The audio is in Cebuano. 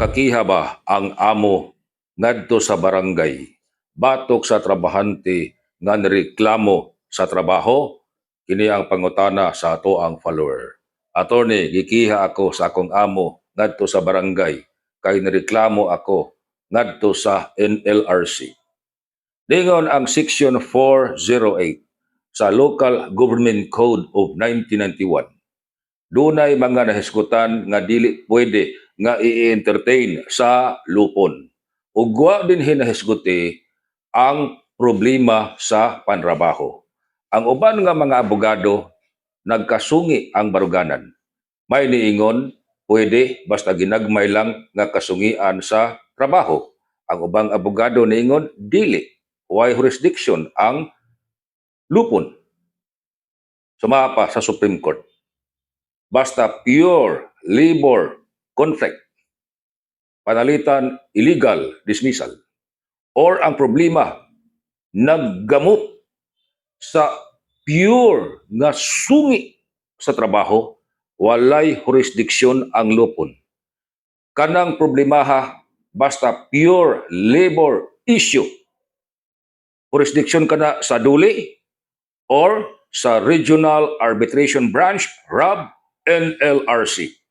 Makakiha ba ang amo ngadto sa barangay batok sa trabahante nga nireklamo sa trabaho? Kini ang pangutana sa atoang follower. "Attorney, gikiha ako sa akong amo ngadto sa barangay kay nireklamo ako ngadto sa NLRC." Ningon ang Section 408 sa Local Government Code of 1991, dunay mga nahisgutan nga dili pwede nga i-entertain sa lupon. Ug wa din hinahisguti ang problema sa panrabaho. Ang uban nga mga abogado, nagkasungi ang baruganan. May niingon, pwede basta ginagmay lang nga kasungian sa trabaho. Ang ubang abogado niingon, dili. Way jurisdiction ang lupon. Sumapa sa Supreme Court. Basta pure labor conflict, panalitan illegal dismissal, or ang problema naggamot sa pure nga sungi sa trabaho, walay jurisdiction ang lupon. Kanang problemaha, basta pure labor issue, jurisdiction kana sa DOLE or sa Regional Arbitration Branch, RAB, NLRC.